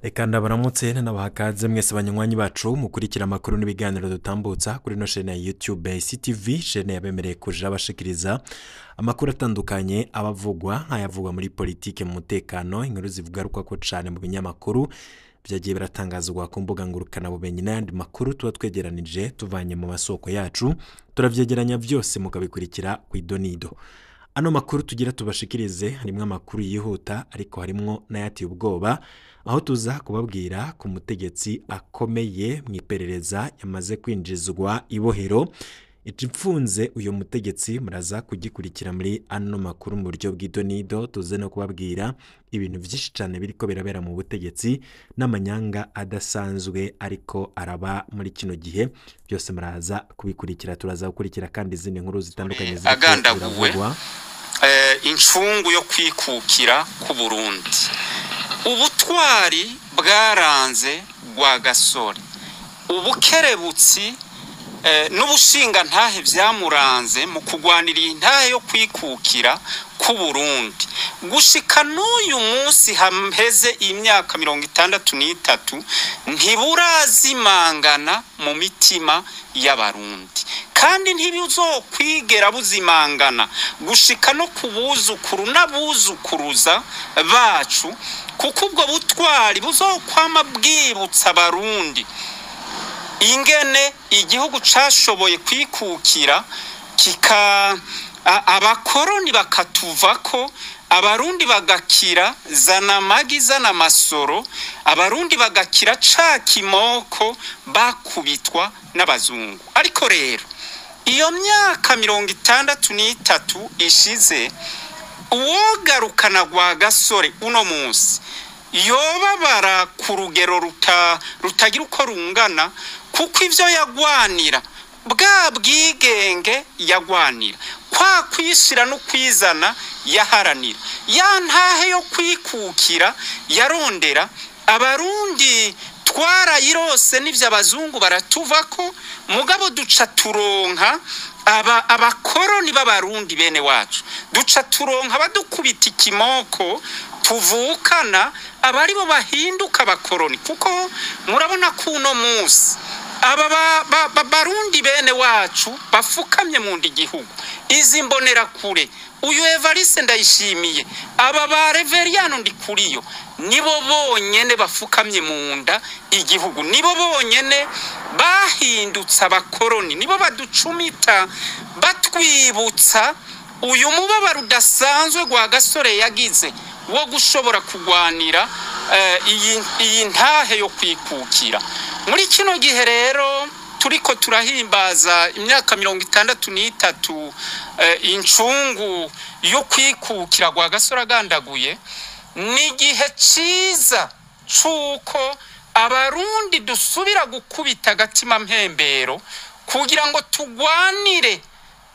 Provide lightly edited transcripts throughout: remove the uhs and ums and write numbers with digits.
Reka ndabaramutse nanabaha mwese banywanyi bacu mukurikira amakuru n'ibiganiro dutambutsa kuri no chaîne ya YouTube CTV, chaîne yabemereye kuja abashikiriza amakuru atandukanye abavugwa nk'ayavugwa muri politike, mu mutekano, inkuru zivugarukwa ko cane mu binyamakuru byagiye biratangazwa ku mbuga ngurukana bumenyi n'ayandi makuru tuba twegeranije tuvanye mu masoko yacu, turavyegeranya vyose mukabikurikira ku idonido. Ano makuru tugira tubashikirize harimwo amakuru yihuta, ariko harimwo n'ayateye ubwoba, aho tuza kubabwira ku mutegetsi akomeye mu iperereza yamaze kwinjizwa ibohero. Icipfunze uyu mutegetsi muraza kugikurikira muri ano makuru mu buryo bw'idonido. Tuze no kubabwira ibintu vyinshi cane biriko birabera mu butegetsi n'amanyanga adasanzwe ariko araba muri kino gihe, byose muraza kubikurikira. Turaza gukurikira kandi izindi nkuru zitandukanye ziriko agandaguwe ziravugwa. Incungu yo kwikukira ku Burundi, ubutwari bwaranze Rwagasore, ubukerebutsi n'ubushinga ntahe vyamuranze mu kugwanira intahe yo kwikukira ku Burundi gushika n'uyu munsi haheze imyaka 63 ntiburazimangana mu mitima y'Abarundi, kandi ntibuzokwigera buzimangana gushika no ku buzukuru n'abuzukuruza bacu, kuko ubwo butwari buzokwama bwibutsa Abarundi ingene igihugu cashoboye kwikukira, kika abakoroni bakatuvako, Abarundi bagakira zana amagi zana amasoro, Abarundi bagakira ca kimoko bakubitwa n'abazungu. Ariko rero iyo myaka 63 ishize, uwogarukana Rwagasore uno munsi yobabara ku rugero rutagira uko rungana, kuko ivyo yagwanira, bwa bwigenge yagwanira, kwa kwishira no kwizana yaharanira, ya ntahe yo kwikukira yarondera, Abarundi twarayirose n'ivyo abazungu baratuvako, mugabo duca turonka abakoroni b'Abarundi bene wacu, duca turonka badukubita ikimoko tuvukana, abaribo bahinduka abakoroni. Kuko murabona ko uno munsi aba Barundi bene wacu bafukamye mu nda igihugu, izi mbonerakure, uyu Evariste Ndayishimiye, aba ba Reveriyano Ndikuriyo, nibo bonyene bafukamye mu nda igihugu, nibo bonyene bahindutse abakoroni, nibo baducumita batwibutsa uyu mubabaro udasanzwe Rwagasore yagize wo gushobora kugwanira iyi ntahe yo kwikukira. Muri kino gihe rero turiko turahimbaza imyaka 63 incungu yo kwikukira Rwagasore agandaguye, ni igihe ciza c'uko Abarundi dusubira gukubita agatima mpembero kugira ngo tugwanire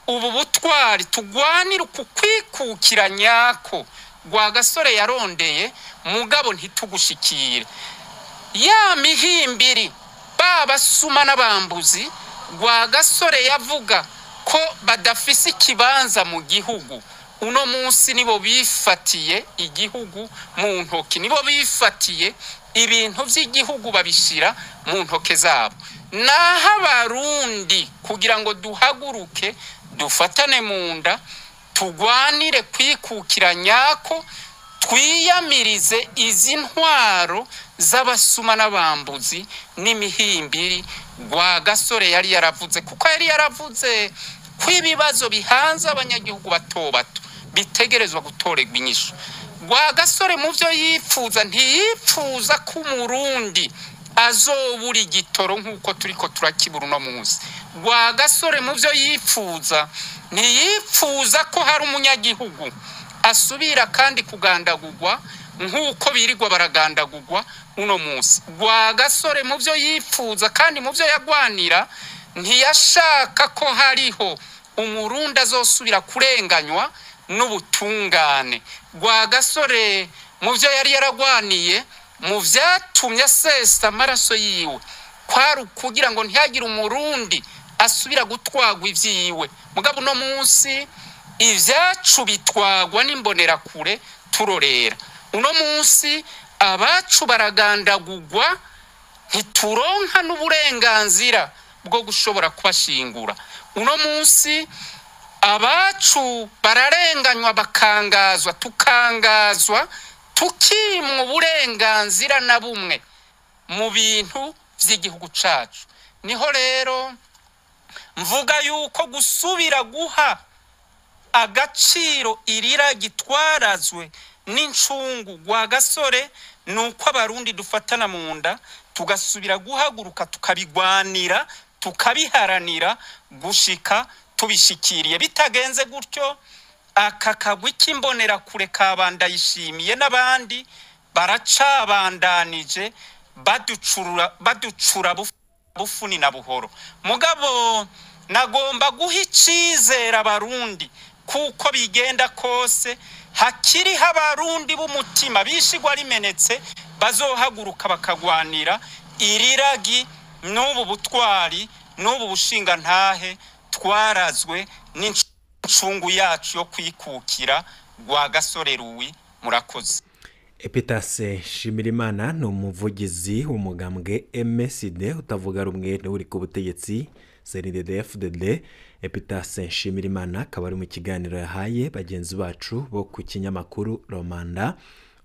ubu butwari, tugwanire uku kwikukira nyako Rwagasore yarondeye, mugabo ntitugushikire. Ya mihimbiri babasuma n'abambuzi Rwagasore yavuga ko badafise ikibanza mu gihugu, uno munsi nibo bifatiye igihugu mu ntoki, nibo bifatiye ibintu vy'igihugu babishira mu ntoke zabo. Naho Abarundi kugira ngo duhaguruke dufatane mu nda, tugwanire kwikukira nyako, twiyamirize izi ntwaro z'abasuma n'abambuzi n'imihimbiri Rwagasore yari yaravuze, kuko yari yaravuze ko ibibazo bihanze abanyagihugu bato bato bitegerezwa gutorerwa inyishu. Rwagasore mu vyo yipfuza ntiyipfuza ko Umurundi azobura igitoro nk'uko turiko turakibura uno munsi. Rwagasore mu vyo yipfuza ntiyipfuza ko hari umunyagihugu asubira kandi kugandagurwa nk'uko birirwa baragandagurwa uno munsi. Rwagasore mu vyo yipfuza kandi mu vyo yagwanira ntiyashaka ko hariho Umurundi azosubira kurenganywa n'ubutungane. Rwagasore mu vyo yari yaragwaniye, mu vyatumye asesa amaraso yiwe, kwari ukugira ngo ntihagire Umurundi asubira gutwagwa ivyiwe. Mugabo uno munsi ivyacu bitwagwa n'imbonerakure turorera. Uno munsi Abacu baragandagurwa, ntituronka n'uburenganzira bwo gushobora kubashingura. Uno munsi abacu bararenganywa, bakangazwa, tukangazwa, tukimwa uburenganzira na bumwe mu bintu vy'igihugu cacu. Niho rero mvuga yuko gusubira guha agaciro irira gitwarazwe n'incungu gwa gasore nuko Abarundi dufatana mu nda, tugasubira guhaguruka, tukabigwanira, tukabiharanira gushika tubishikiriye. Bitagenze gutyo, aka kagwi k'imbonerakure ka Ndayishimiye n'abandi baracabandanije baducura, baducura bufuni na buhoro. Mugabo nagomba guha icizere Abarundi, kuko bigenda kose hakiriho Abarundi b'umutima bishigwa rimenetse bazohaguruka bakagwanira iriragi n'ubu butwari n'ubu bushingantahe twarazwe n'incungu yacu yo kwikukira rwa gasore ruwi. Murakoze. Epitase Nshimirimana ni umuvugizi w'umugambwe MSD utavuga rumwe n'uri ku butegetsi CNDD-FDD. Epitase Nshimirimana akaba ari mu kiganiro yahaye bagenzi bacu bo ku kinyamakuru Romanda,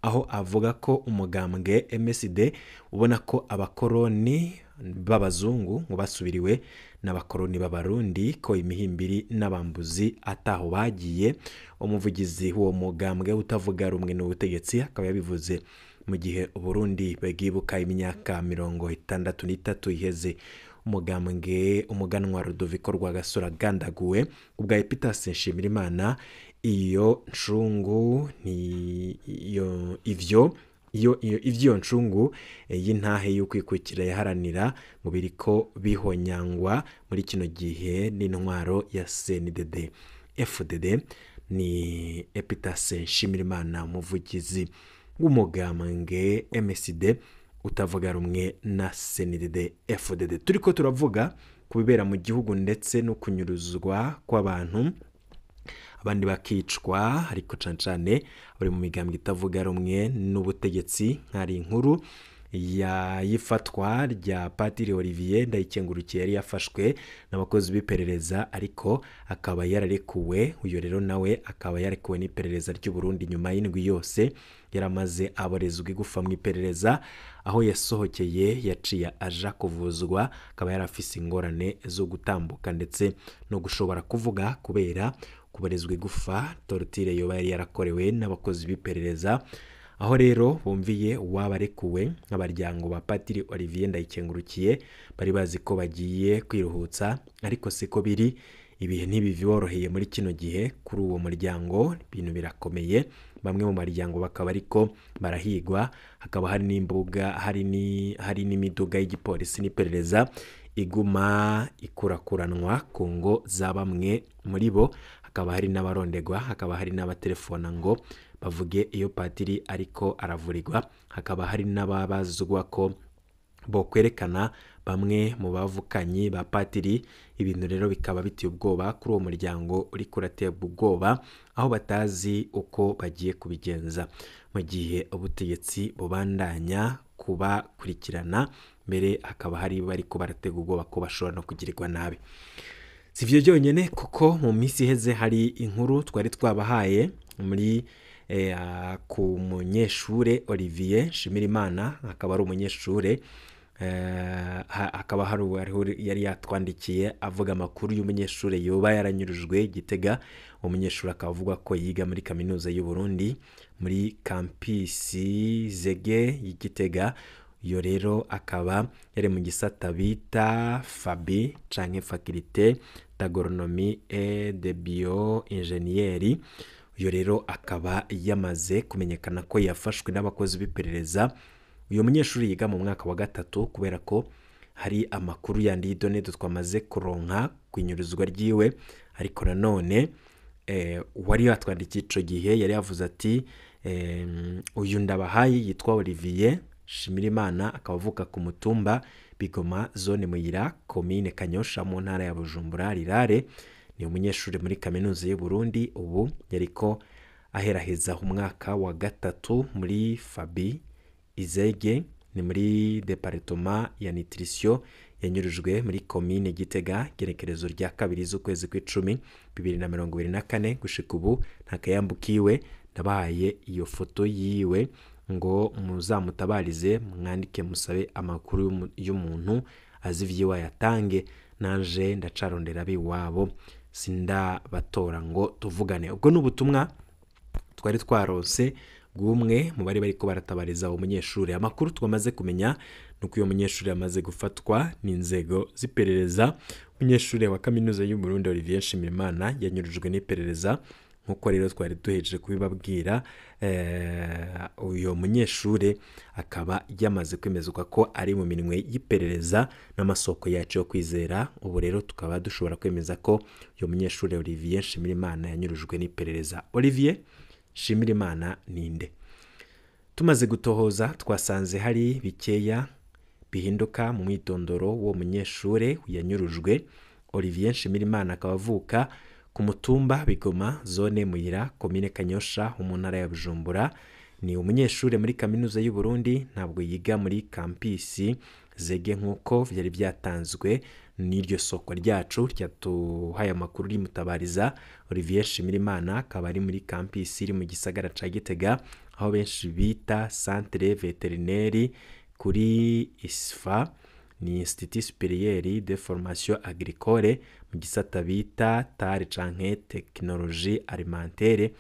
aho avuga ko umugambwe MSD ubona ko abakoroni b'abazungu ngo basubiriwe n'abakoroni b'Abarundi, ko imihimbiri n'abambuzi ataho bagiye. Umuvugizi w'uwo mugambwe utavuga rumwe n'ubutegetsi akaba yabivuze mu gihe Uburundi bwibuka imyaka 63 iheze umugambwe umuganwa Rudoviko Rwagasore agandaguwe. Ubwa Epitase Nshimirimana, iyo ncungu ni iyo ivyo iyo ivyo ncungu y'intahe y'ukwikukira yaharanira mu biriko bihonyangwa muri kino gihe n'intwaro ya CNDD FDD. Ni Epitase Nshimirimana, umuvugizi w'umugambwe MSD utavuga rumwe na CNDD FDD. Turiko turavuga ku bibera mu gihugu ndetse no kunyuruzwa kw'abantu, abandi bakicwa, ariko cane cane bari mu migambwe itavuga rumwe n'ubutegetsi. Nkari inkuru ya yifatwa rya Padiri Olivier Ndayikengurukiye yari yafashwe n'abakozi b'iperereza, ariko akaba yararekuwe. Uyo rero nawe akaba yarekuwe n'iperereza ry'u Burundi nyuma y'indwi yose yaramaze aborezwa igufa mu iperereza. Aho yasohokeye yaciye aja kuvuzwa, akaba yarafise ingorane zo gutambuka ndetse no gushobora kuvuga kubera kuborezwa igufa tortire yoba yari yarakorewe n'abakozi b'iperereza. Aho rero bumviye uwabarekuwe nk'abaryango ba Padiri Olivier Ndayikengurukiye bari bazi ko bagiye kwiruhutsa, ariko siko biri. Ibihe ntibiboroheye muri kino gihe kuri uwo muryango, ibintu birakomeye. Bamwe mu maryango bakaba ariko barahigwa, hakaba hari n'imbuga, hari n'imiduga y'igipolisi n'iperereza iguma ikurakuranwa ku ngo za bamwe muri bo. Hakaba hari n'abarondegwa, hakaba hari n'abatelefona ngo bavuge iyo padiri ariko aravurirwa, hakaba hari n'ababazwa ko bo kwerekana bamwe mu bavukanyi ba padiri. Ibintu rero bikaba biteye ubwoba kuri uwo muryango uri kuraterwa ubwoba, aho batazi uko bagiye kubigenza mu gihe ubutegetsi bubandanya kubakurikirana. Mbere hakaba hari bariko baratega ubwoba ko bashobora no kugirirwa nabi. Si ivyo byonyene, kuko mu minsi iheze hari inkuru twari twabahaye muri ku munyeshure Olivier Nshimirimana, akaba ari umunyeshure, akaba hari yari yatwandikiye avuga amakuru y'umunyeshure yoba yaranyurujwe Gitega. Umunyeshure akaba avuga ko yiga muri kaminuza y'u Burundi muri campus Zege y'Igitega. Iyo rero akaba yari mu gisata bita Fabi canke Faculté d'Agronomie et de Bioingénierie. Uyo rero akaba yamaze kumenyekana ko yafashwe n'abakozi b'iperereza. Uyo munyeshuri yiga mu mwaka wa 3, kubera ko hari amakuru yandi y'idonede twamaze kuronka kwinyuruzwa ryiwe. Ariko nanone uwari yatwandikiye ico gihe yari yavuze ati uyu ndabahaye yitwa Olivier Nshimirimana, akaba avuka ku mutumba Bigoma, zone Muyira, komine Kanyosha, mu ntara ya Bujumbura Rirare. Ni umunyeshuri muri kaminuza y'u Burundi, ubu yariko aheraheza umwaka wa 3 muri Fabi Izege, ni muri departema ya nutrition, yanyurujwe muri komine Gitega gerekerezo rya 2 z'ukwezi kw'icumi 2024. Gushika ubu nta kayambu kiwe. Nabahaye iyo foto yiwe ngo muzamutabarize, mwandike musabe amakuru y'umuntu azi ivyiwe ayatange. Nanje ndacarondera abiwabo, sindabatora ngo tuvugane. Ubwo ni ubutumwa twari twaronse bw'umwe mu bari bariko baratabariza uwo munyeshuri. Amakuru twamaze kumenya nuko uyo munyeshuri amaze gufatwa n'inzego z'iperereza. Umunyeshuri wa kaminuza y'u Burundi Olivier Nshimirimana yanyurujwe n'iperereza, nkuko rero twari duhejeje kubibabwira. Uyo munyeshure akaba yamaze kwemezwa ko ari mu minwe y'iperereza n'amasoko yacu yo kwizera. Ubu rero tukaba dushobora kwemeza ko uyo munyeshure Olivier Nshimirimana yanyurujwe n'iperereza. Olivier Nshimirimana ninde? Tumaze gutohoza twasanze hari bikeya bihinduka mu mwitondoro w'uwo munyeshure yanyurujwe. Olivier Nshimirimana akaba avuka ku mutumba Bigoma, zone Muyira, komine Kanyosha, mu ntara ya Bujumbura. Ni umunyeshure muri kaminuza y'u Burundi, ntabwo yiga muri kampisi Zege nkuko vyari byatanzwe n'iryo soko ryacu ryatuhaye amakuru rimutabariza. Olivier Nshimirimana akaba ari muri kampisi iri mu gisagara ca Gitega, aho benshi bita Centre Veterinaire kuri ISFA, ni Institut Supérieur de Formation Agricole, mu gisata bita tare canke Technologie Alimentaire,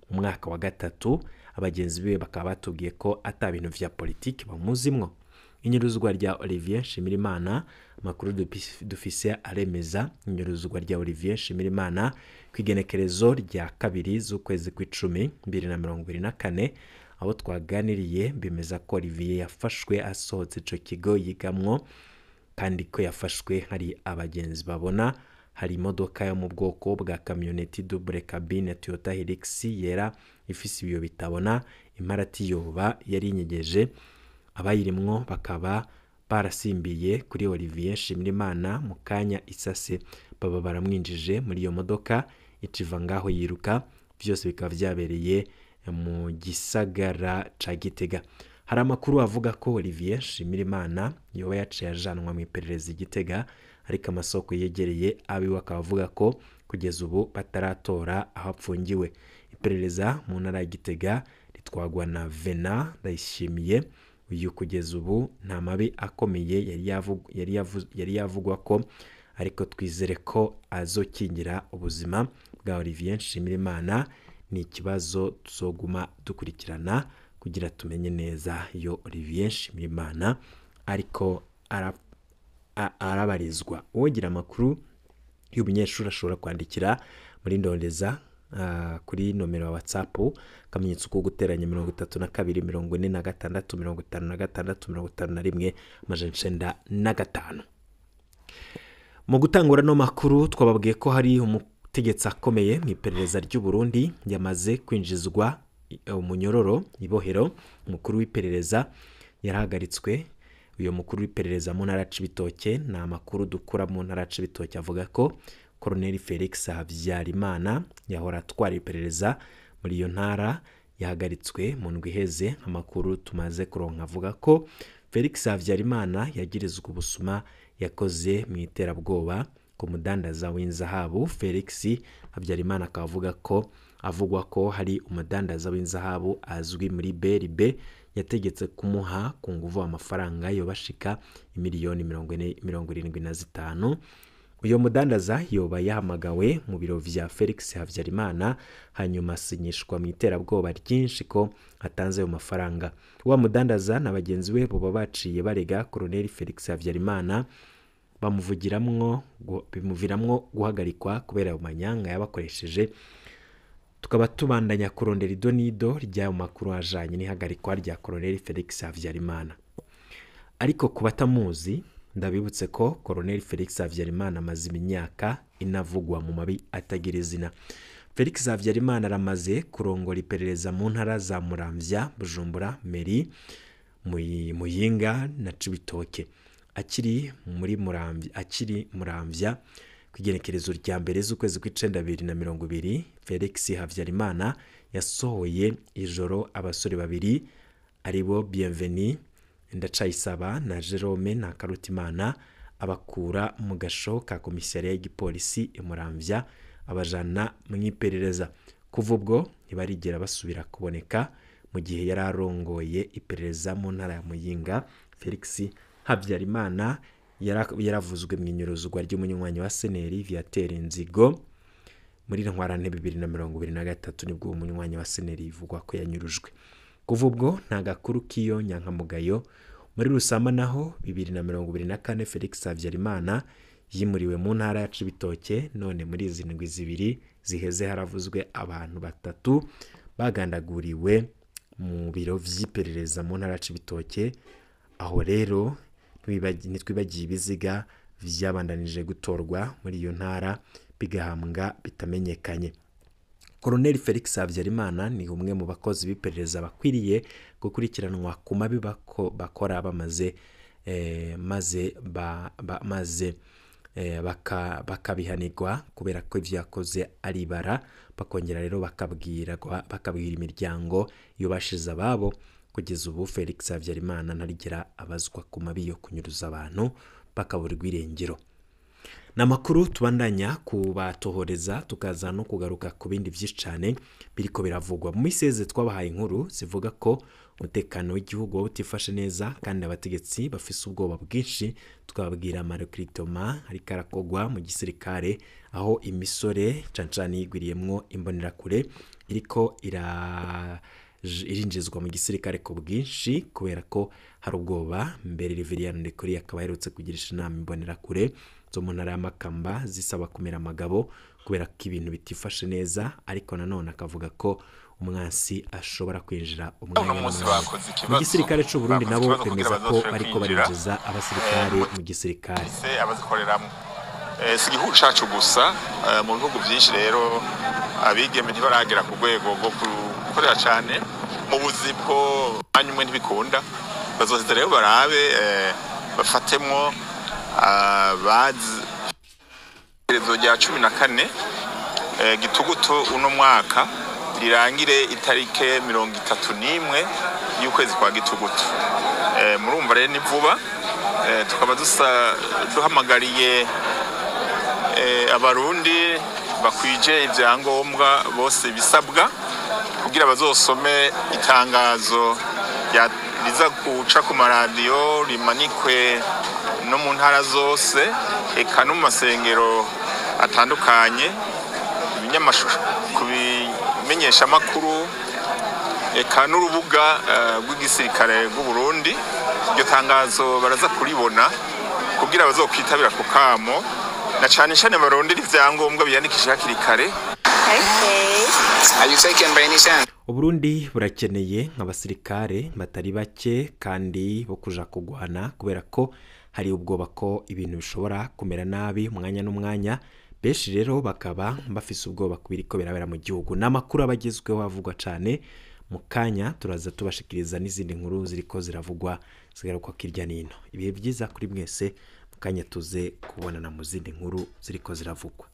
mu mwaka wa 3. Abagenzi biwe bakaba batubwiye ko ata bintu vya politiki bamuzimwo. Inyuruzwa rya Olivier Nshimirimana, amakuru dufise aremeza inyuruzwa rya Olivier Nshimirimana kw'igenekerezo rya 2 z'ukwezi kw'icumi 2024. Abo twaganiriye bemeza ko Olivier yafashwe asohotse ico kigo yigamwo, kandi ko yafashwe hari abagenzi babona hari imodoka yo mu bwoko bwa kamyoneti double cabine Toyota Hilux yera ifise ibiyo bitabona, imparati yoba yari inyegeje, abayirimwo bakaba barasimbiye kuri Olivier Nshimirimana mu kanya isase, baba baramwinjije muri iyo modoka iciva ngaho yiruka. Byose bikaba vyabereye mu gisagara ca Gitega. Hari amakuru avuga ko Olivier Nshimirimana yoba yaciye ajanwa mu iperereza i Gitega, ariko amasoko yegereye abiwe akaba avuga ko kugeza ubu bataratora aho apfungiwe. Iperereza mu ntara ya Gitega ritwagwa na Vena Ndayishimiye. Uyu kugeza ubu nta mabi akomeye yari yavugwa ko, ariko twizere ko azokingira ubuzima bwa Olivier Nshimirimana. Ni ikibazo tuzoguma dukurikirana kugira tumenye neza iyo Olivier Nshimirimana ariko arabarizwa. Uwogira amakuru y'umunyeshuri ashobora kwandikira muri ndondeza kuri nomero ya WhatsApp, akamenyetso ko guteranya 32 46 56 51 905. Mu gutangura no makuru twababwiye ko hari umutegetsi akomeye mu iperereza ry'u Burundi yamaze kwinjizwa umunyororo ibohero. Umukuru w'iperereza yarahagaritswe. Uyo mukuru w'iperereza mu ntara Cibitoke, ni amakuru dukura mu ntara Cibitoke, avuga ko Colonel Felix Habyarimana yahora atwara iperereza muri iyo ntara yahagaritswe mu ndwi iheze. Amakuru tumaze kuronka avuga ko Felix Habyarimana yagirizwa ubusuma yakoze mu iterabwoba ku mudandaza w'inzahabu. Felix Habyarimana akaba avuga ko avugwa ko hari umudandaza w'inzahabu azwi muri BRB yategetse kumuha ku nguvu amafaranga yobashika imiliyoni 75. Uyo mudandaza yoba yahamagawe mu biro vya Felix Habyarimana, hanyuma asinyishwa mu iterabwoba ryinshi ko atanze ayo mafaranga. Wa mudandaza na bagenzi be boba baciye barega Colonel Felix Habyarimana, bamuvugiramwo bimuviramwo guhagarikwa kubera ayo manyanga yabakoresheje. Tukaba tubandanya kurondera idonido ry'ayo makuru ajanye n'ihagarikwa rya Colonel Felix Habyarimana. Ariko ku batamuzi, ndabibutse ko Colonel Felix Habyarimana amaze imyaka inavugwa mu mabi atagira izina. Felix Habyarimana aramaze kurongora iperereza mu ntara za Muramvya, Bujumbura, Meri, Muyinga na Cibitoke. Akiri muri Muramvya, akiri Muramvya kw'igenekerezo rya 1 z'ukwezi kw'icenda 2020, Felix Habyarimana yasohoye ijoro abasore babiri aribo Bienvenu Ndacayisaba na Jerome na Karutimana, abakura mu gasho ka komisariya y'igipolisi i Muramvya abajana mu iperereza. Kuva ubwo ntibarigera basubira kuboneka. Mu gihe yari arongoye iperereza mu ntara ya Muyinga, Felix Habyarimana yaravuzwe mu inyuruzwa ry'umunywanyi wa Seneri Viateur Nzigo muri Ntwarante 2023, nibwo uwo munywanyi wa Seneri bivugwa ko yanyurujwe. Kuva ubwo nta gakuru k'iyo nyankamugayo. Muri Rusama naho 2024 Felix Habyarimana yimuriwe mu ntara ya Cibitoke, none muri izi ndwi zibiri ziheze haravuzwe abantu batatu bagandaguriwe mu biro vy'iperereza mu ntara ya Cibitoke. Aho rero ntitwibagiye ibiziga vyabandanije gutorwa muri iyo ntara bigahambwa bitamenyekanye. Colonel Felix Habyarimana ni umwe mu bakozi b'iperereza bakwiriye gukurikiranwa ku mabi bakora bamaze maze maze bakabihanirwa kubera ko ivyo yakoze ari ibara, bakongera rero bakabwira imiryango iyo bashize ababo. Kugeza ubu Felix Habyarimana ntarigera abazwa ku mabi yo kunyuruza abantu bakaburirwa irengero. Na makuru tubandanya kubatohoreza, tukaza no kugaruka ku bindi vyinshi cane biriko biravugwa. Mu miseze twabahaye inkuru zivuga ko umutekano w'igihugu utifashe neza kandi abategetsi bafise ubwoba bwinshi. Twababwira amarecrutement ariko arakogwa mu gisirikare, aho imisore cancane yigwiriyemwo imbonerakure iriko irinjizwa mu gisirikare ku bwinshi kubera ko hari ubwoba. Mbere Reverien Ndekuri akaba aherutse kugirisha inama imbonerakure zo mu ntara ya Makamba zisaba kumera amagabo kubera ko ibintu bitifashe neza, ariko nanone akavuga ko umwansi ashobora kwinjira umwanya mu gisirikare c'u Burundi. Nabo bemeza ko bariko barinjiza abasirikare mu gisirikare abazikoreramwo. Si igihugu cacu gusa, mu bihugu vyinshi rero abigeme ntibaragera ku rwego rwo gukorera cane mu buzi bwo hanyuma ntibikunda. Bazoheza rero barabe bafatemwo abazi iherezo rya 14 gitugutu uno mwaka rirangire itarike 31 y'ukwezi kwa gitugutu. Murumva rero ni vuba, tukaba duhamagariye abarundi bakwije ivyangombwa bose bisabwa kugira bazosome itangazo riza guca ku maradiyo rimanikwe no mu ntara zose eka no mu masengero atandukanye, ku bimenyeshamakuru eka n'urubuga rw'igisirikare rw'u Burundi. Iryo tangazo baraza kuribona kugira bazokwitabira ku kamo, na cane cane barondera ivyangombwa biyandikisha hakiri kare. Uburundi burakeneye nk'abasirikare batari bake kandi bo kuja kugwana kubera ko hari ubwoba ko ibintu bishobora kumera nabi umwanya n'umwanya. Benshi rero bakaba bafise ubwoba kubiriko birabera mu gihugu. N'amakuru abagezweho avugwa cane mu kanya, turaza tubashikiriza n'izindi nkuru ziriko ziravugwa zigaruka kirya nino. Ibihe byiza kuri mwese, mu kanya tuze kubonana mu zindi nkuru ziriko ziravugwa.